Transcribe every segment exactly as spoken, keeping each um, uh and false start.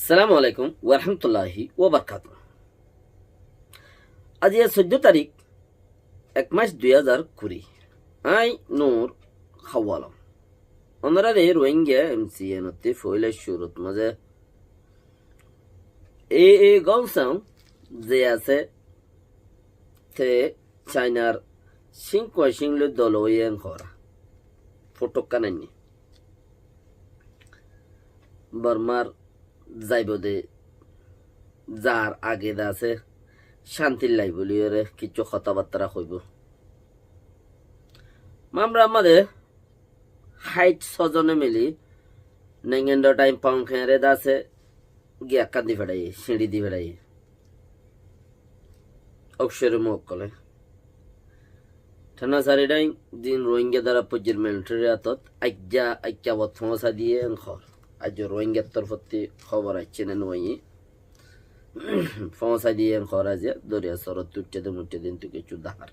Assalamu alaikum warahmatulláhi wabarakátuhu. Aijja soiddó tarík, ek mac dui házar kuri. Añí Nur Hawalom. Onoráre Rohingya M C N ottú foóila cúrut mazé E A Gong Song ze asé, te Cainar Chin Guoxing loi dol óiye en hoór. Fotó ekkán ainní. Bormár zaibou de, zar age de asé, cántir lai bóliyoré kessú hotábattára hoibóu. Mamlar mazé háit só zone mili Nengendo Thain Pong Khen re de asé, giya ekkán di feçaiye, siñçi di feçaiye. Ókcori muk ókkole. Thenna Sari Thain zin Rohingya dóra foijjé militari átot, aijja, aijja bot foóñsai diye en hoór. Aijja Rohingyar torfóttu hóbor aiccé né no aiccé. Foóñsai diye en hoór aijja, doriya sorottú uiththé de muiththé de entú kessú dahár.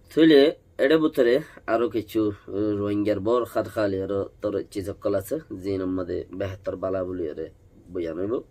Tóile eçé bútore aró kessú, uh, Rohingyar bór hár háli aró tor ciz ókkol asé, zin or mazé behétor bála bóliyoré boyan óibou.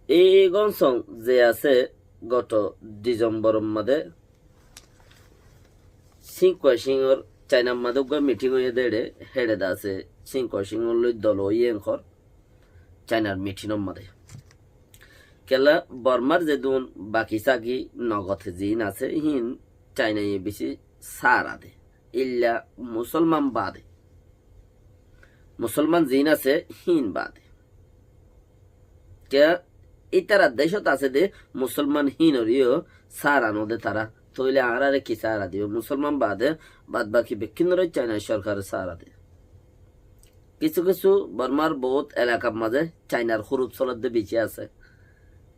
E A Gong Song ze asé goto Disembor or mazé Chin Guoxing or Cainar mazé uggwá miting óiye de eçé, héçe de asé Chin Guoxing or loi dol óiye en hoór. Cainar miting or mazé. Kiyólla Bormár zedún baki saki nogot zin asé, híin Cainaye beci sára de. Illa Musolman bade. Musolman zin asé, híin bade. Kiyá ítara decót asé de Musolman híinoré yó sára no de tará. Tóile añáráre ki sára dibou? Musolman bade bad baki bekkúnoré Cainar sorkare sára de. Kessú kessú Bormár bout elakar mazé Cainar húruf solédde beci asé,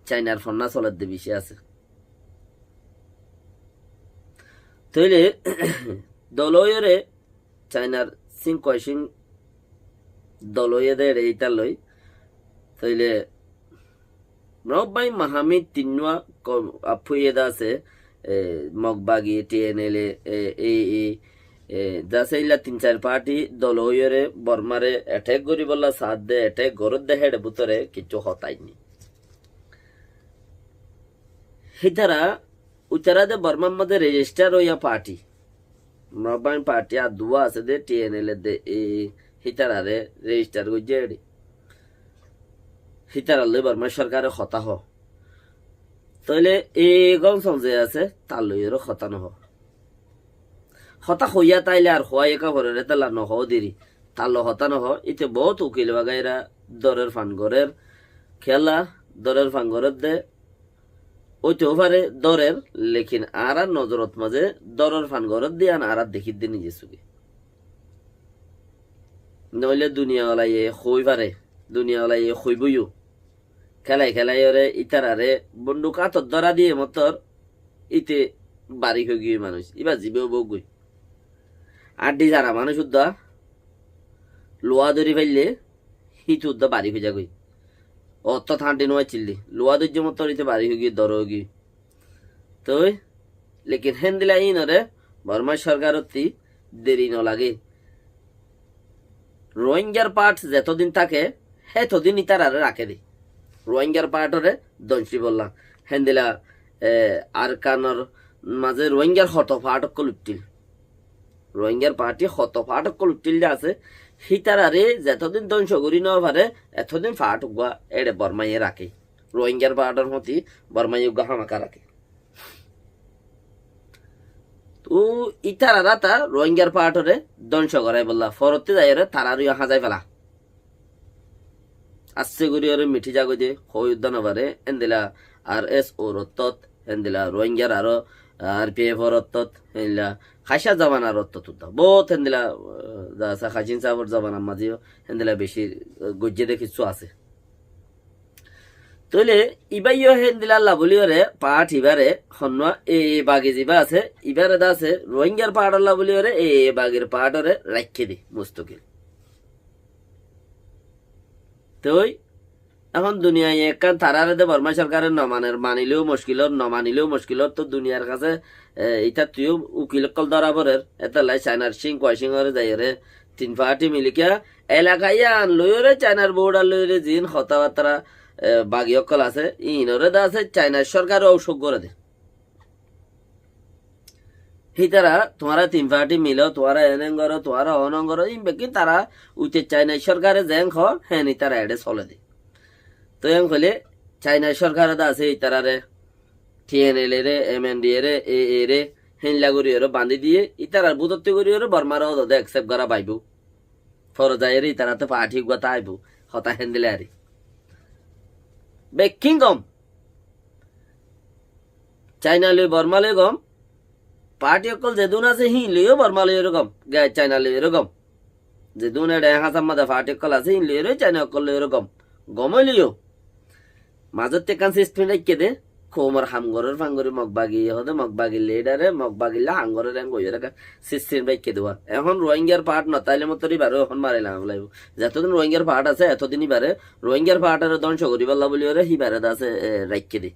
Cainar fonná solédde beci asé. Tóile dol óiyoré Cainar Chin Guoxing dol óiye de eçé ítar loi. Tóile Mrok Bain Mahamit tinnúa ko-, affúiye de asé, e, Mok Bagi, T N L A, e, e, e, e, de asé ílla tin sair party dol óiyoré Bormáre attack goríbolla saádde, attack gorédde héçe bútore kessú hotá ainní. Hítara uitará de Bormár mazé register óiya party. Mrok Bain party ar duwá asé de T N L A de e, hítararé register goijjé eçé. Hítarar loi Bormá sorkare hotá hoó. Tóile e Gong Song ze asé, tar loi aró hotá no hoó. Hotá hoiyá táile ar hoóiye ká foreré, étella no hoó deri. Tar loi hotá no hoó, íte bout ukil wagaira dórer fan gorér. Kiyólla dórer fan gorér de, óitou fare dórer, lekin añárar nozorot mazé dórer fan gorér de yían añára dekír de nize suge. Noóile duniyawalaye hoói fare, duniyawalaye hoibóu yó. Kélai kélaiyoré ítararé bonduk átot dóra diye mottor íte bari hoigiyói manúic, íba zibá óbou goi. Añçí zara manúic uddá luwa dóri faille hítu uddá bari hoizagói. Ottót añçí no accíl de, luwa dóijje mottor íte bari hoigiyói, dóra óigiyói. Toi, lekin héndilla íinoré Bormá sorkarottú deri no lage. Rohingyar part zetodin táke, hétodin ítararé raké de. Rohingyar partoré dónci bolla. Héndilla, e, Arkanor mazé Rohingyar hoto part ókkol uiththíl. Rohingyar party hoto part ókkol uiththíl de asé, hítararé zetodin dónco gorí no fare, etodin part uggwá eçé Bormáye raké. Rohingyar partor fóti Bormáye uggwá hámaka raké. Tóu ítarar áta Rohingyar partoré dónco goráibolla, forottí zaiyoré tararé yó házai fela. Assé goríyoré mithi zagói de, hoói uddá no fare, héndilla R S O r ottót, héndilla Rohingyar aró R P F or ottót, héndilla hácca zobanar ottót uddá. Bout héndilla, e, za asé Hacin sábor zobanar mazé yó, héndilla beci, e, goijjé de kessú asé. Tóile ibá yó héndilla lla bóliyoré part ibáre honnúa e bagi zibá asé, ibáre de asé Rohingyar part olla bóliyoré e bagir partoré raikké de mustokil. Toi, ehón duniyai ekkán taráre de Bormá sorkare no maner, manileó muckil ór, no manileó muckil ór, to duniyar hañsé, e, ítattú yó ukil ókkol dóra forer, étella Cainar Chin Guoxing ore zaiyoré, Tin party mili kiya elaka iyan loiyóre, Chainar border loiyóre ziín hotábattara, e, bagi ókkol asé, iínoré de asé Chainar sorkare óusuk goré de. Hítara, tuáñra tin party milo, tuáñra enen goró, tuáñra onon goró, iín bekkín tara uite Chainar sorkare zeén hoó, héen ítara eçé solé de. Toi en hoilé Chainar sorkare de asé ítarare, T N L A re, M N D A re, A A re, héinla goríyoré bandí diyé, ítarar bútotti goríyoré Bormare ódode accept gorá baibóu. Fore zaiyóre ítarattu party uggúa táibou, hotá héndilla ari. Bekkín gom. Chaina loi Borma loi gom. Party ókkol zedún asé híin loiyó Borma loiyóre gom. Ge-, Chaina loiyóre gom. Zedún eçe háñsar mazé party ókkol asé híin loiyóre Chaina ókkol loiyóre gom. Gom óileyo. Mazótte ekkán system raikké de, koumor ham gorér fangori Mog bagi, hode Mog bagir leader e, Mog bagilla ham gorér en goiyóre ekkán system raikké de. Ehón Rohingyar part no táile mottor ibare ehón mari lama laibo. Zetodin Rohingyar part asé, etodin ibare Rohingyar part ore dóngco goríbolla buliyóre hibare de asé, e, raikké de.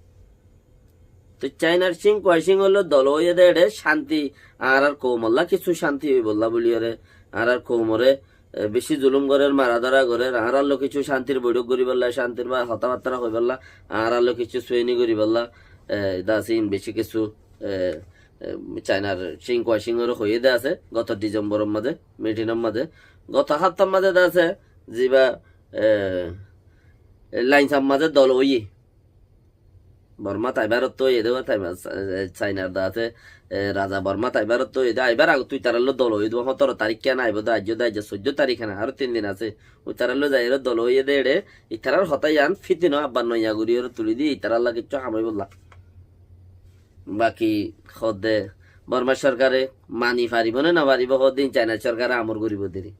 Toi Chainar Chin Kuaicing óilo dol óiye de eçe cánti, añárar koumolla kissú cánti óibolla buliyóre, añárar koumore, e, beci zulum gorér, mara dóra gorér, añárar loi kissú cántir boiçók goríbolla, cántir ba hotábattara hoibolla, añárar loi kissú sueni goríbolla, e, de asé iín beci kissú, e, e, Chainar Chin Kuaicing ore hoiyé de asé, goto December or mazé, meeting or mazé, goto haftar mazé de asé, ziba, e, e, Lainsa mazé dol óiye. Borma taibar ottu óiye de, taibar, e, Chainar de asé, e, raza Borma taibar ottu óiye de, aibar agottu ítarar loi dol óiye de, hótoro tarík kiyán aibo de, aijjó de, aijjó soiddó tarík kiyán, aró tin din asé. Ítarar loi zaiyóre dol óiye de eçe, ítarar hotá yián fitino abbar noiya goríyoré tuli di, ítaralla kissú ham óibolla. Baki hoó de, Borma sorkare mani faribo né no faribo, hoó de Chainar sorkare amor goríbo deri.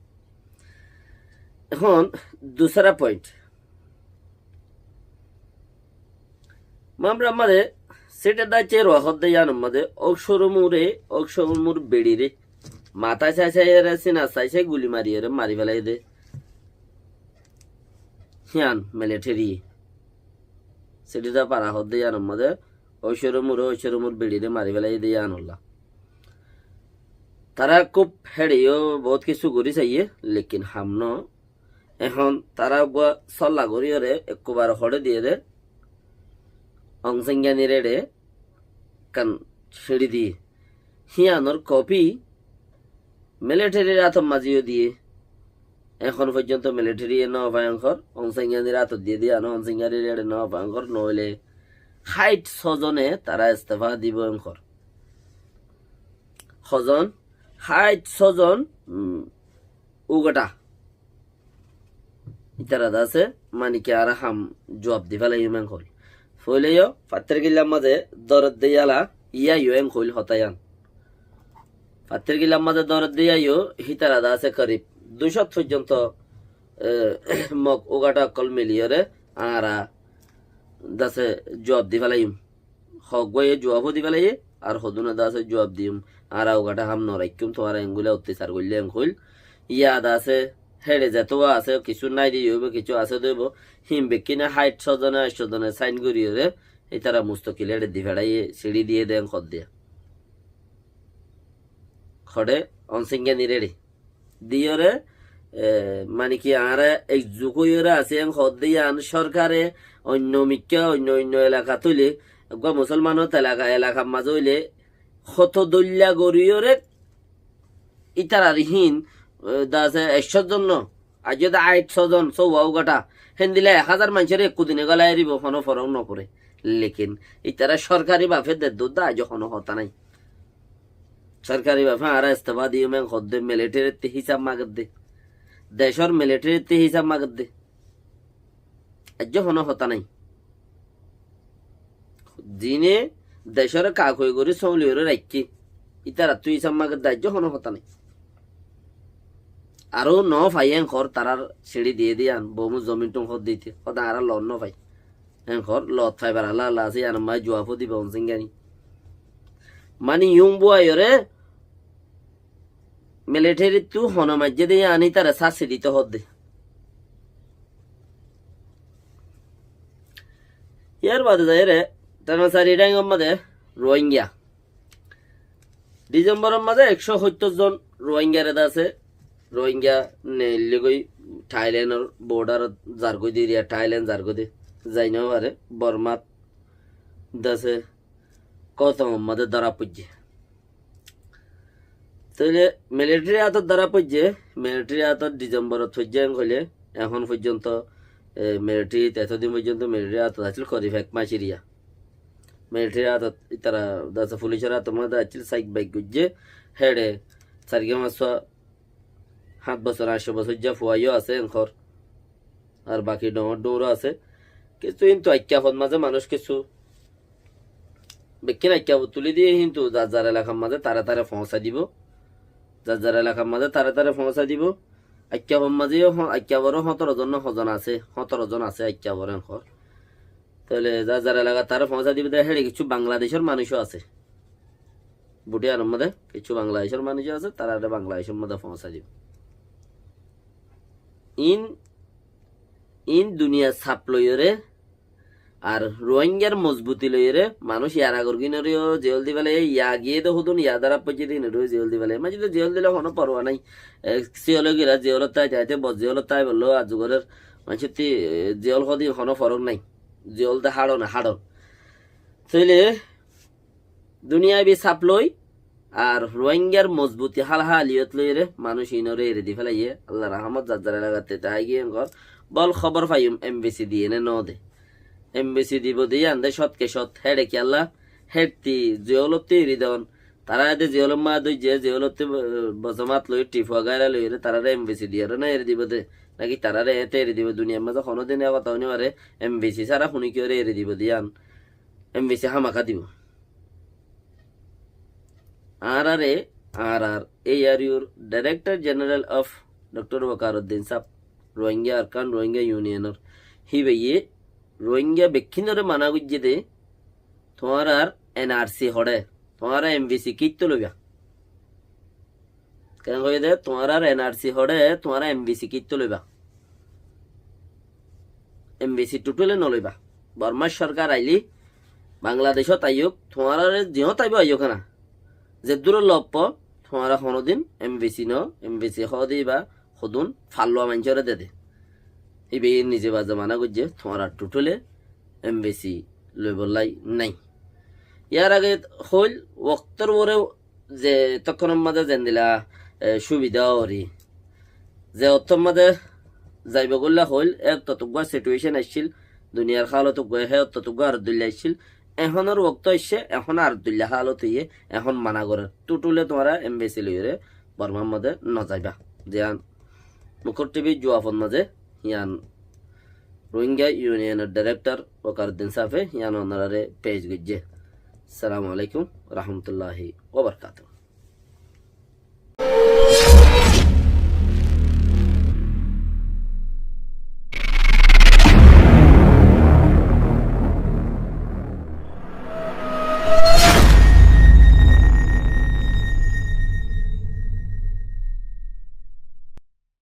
Ehón dusra point. Mamra mazé site dacce ruwa hoó de yiánor mazé óuk corumure, óuk corumur beçire matá sai sai ere, sina sai sai guli mariyóre mari félai de. Híyan military. Site da fara hoó de yiánor mazé óuk corumure, óuk corumur beçire mari félai de yiánolla. Tara kúb héçe yó bout kissú gorí saiyé, lekin ham no. Ehón tara uggúa sólla goríyoré ekkubare hoçé diyé dé, Ong San Suu Kyi re eçe ekkán siñçí diyé. Híyanor kopi militarir átor mazé yó diyé. Ehón foijjonto militariye no fai enkor, Ong San Suu Kyi re átot diyé dé yián, Ong San Suu Kyi re eçe no fai enkor, noóile háit sózone tara estefa dibou enkor. Hozon? Háit sózon, um, ugata. Ítara de asé, mani ki añára ham juab di félaiyum enkol. Foila yó, fattór killar mazé dóret de yala, iya yó enkol hotá yián. Fattór killar mazé dóret de iya yó, hítara de asé korib dui cót foijjonto, e, Mog ugata ókkol miliyóre, añára de asé juab di félaiyum. Hoggúaye juab ó di félaiye, ar hodúne de asé juab diyum. Añára ugata ham no raikkúm, tuáñra engula ottasar goillé enkul. Iya de asé, héçe zetówa asé, kissú nai de óibo, kissú asé de óibo. Hín bekkíne háit sózone, aitcó zone sain goríyoré, ítara mustakil héçe di feçaiye, siñçí diyé de enkor diya. Hoçé, Ong San Suu Kyi re eçe. Diyóre, e, mani ki añára ekzuk óiyoré así en hoó de yián sorkare oinno mikká, oinno, oinno elakat óile, eggúa musolmanot elaka, elakar mazé óile, hoto dóilla goríyoré ítarar hín, e, de asé ekcó zon no, aijjó de aitcó zon, sóuwa ugata, héndilla ek házar maincóre ekku dine gólai eribou, honó forók no foré. Lekin ítara sorkari bafe de dódda aijjó honó hotá nai. Sorkari bafe añára estefa diyum en hoó de, militarittú hísab mager de. Decór militarittú hísab mager de. Aijjó honó hotá nai. Zine decóre kakoi gorí sómliyoré raikké, ítarattú hísab mager de, aijjó honó hotá nai. Aró no fai enkor tarar siñçí diyé de yián, bomu zomin tun hoó de ite, hoó de añára lot no fai. Enkor lot faibar ala ala asé, yián mazé juab ó dibo Ong San Suu Kyi. Mani yum buaiyóre militarittú honó maijjé de yián ítara sássi dito hoó de. Yar bade zaiyóre, Tanasari Deng or mazé Rohingya. December or mazé ekcó hóttor zon Rohingyare de asé Rohingya neillígoi Thailandor borderot zargói de, eriya Thailand zargói de, zai no fare, Bormat dase kotom mazé dóra foijje. Tóile military átot dóra foijje, military átot Decemberot foijje en hoile, ehón foijjonto, e, military, etodin foijjonto military átot accíl korib ek mac eriya. Military átot, itará dase fulicor átot mazé accíl, saik baik goijje, héçe sairgua fañsgua háñt bosór, añctó bosóijja fua yó asé enkor. Ar baki dhoóñr dhoóñr asé. Kessú kintu aikkafot mazé manúic kessú bekkín aikkafot tulí diyé, kintu zar zar elakar mazé tará tará foóñsai dibou. Zar zar elakar mazé tará tará foóñsai dibou. Aikkafot mazé yó ho-, aikkaforó hóñtoro zon no hozon asé, hóñtoro zon asé aikkafot enkor. Tóile zar zar elakar tará foóñsai dibou de, héçe kessú Bangladecór manúic ó asé. Butiyanor modé kessú Bangladecór manúic asé, tarare Bangladecór modé foóñsai dibou. Iín, iín duniyar saf loiyóre, ar Rohingyar mozbuti loiyóre, manúic yar agor gínoreyó ziyól di félaiye, ya giyé de hodún, ya dóra foijjé de hínoreyó ziyól di félaiye. Manúic de ziyól dile honó forwa nái. E, siyólot gila ziyólot táite táite bos ziyólot táibolla arzu gorér. Manúicottú, e, ziyól hodún honó forok nái. Ziyól de háçon, háçon. Tóile duniyabi saf loi, ar Rohingyar mozbuti hál haliyot loiyóre manúic iínoré eri di félaiye. Allar rahámot zar zar elakar tete aigiyé enkor. Bol hóbor faiyum embassy diyé né no de. Embassy dibou de yían de cót ke cót, héçe kiyólla, héçe ziyólottú eri don. Tará de ziyólor mazé dóijje, ziyólottú, e, bozomat loi, thifua gaira loiyóre, tarare embassy diyóre né eri dibou de. Náki tarare eéñte eri dibou, duniyar mazé honódin e hotá ói no fare, embassy sára hone kiyóre eri dibou de yían. Embassy hámaka dibou. Añárare, añárar A R U r Director General of Doctor Wakaruddin sáb, Rohingya Arakan Rohingya Union or, híbaye Rohingya bekkúnoré mana goijjé de, tuáñrar N R C hoçé, tuáñra embassy kítto loiba. Keén hoiyé de, tuáñrar N R C hoçé, tuáñra embassy kítto loiba. Embassy totally no loiba. Bormar sorkar ailé Bangladecót aiyók, tuáñrare ziyót aibó aiyók kéna. Zeddúr lobbo, tuáñra honódin embassy no, embassy hoó de íba hodún falluwa maincóre de de. Íbaye nize baze mana goijjé, tuáñra totally embassy loibolla nái. Yar age hoil, woktór uore ze tokkónor mazé zendila, e, subidá óri. Ze ottór mazé zaibo goilla hoil, e ottót uggúa situation aiccíl, duniyar hálot uggúa, hé ottót uggúa ar dóilla aiccíl. Ehónor wokto aiccé, ehón ar dóilla hálot óiye, ehón mana gorér. Totally tuáñra embassy loiyóre Bormar mazé no zaiba. Ziyán Mukur T V juwabot mazé, yían Rohingya Union or Director Wakaruddin sábe yían onoráre pec goijjé. Assalamu alaikum warahmatullahi wabarakatuhu.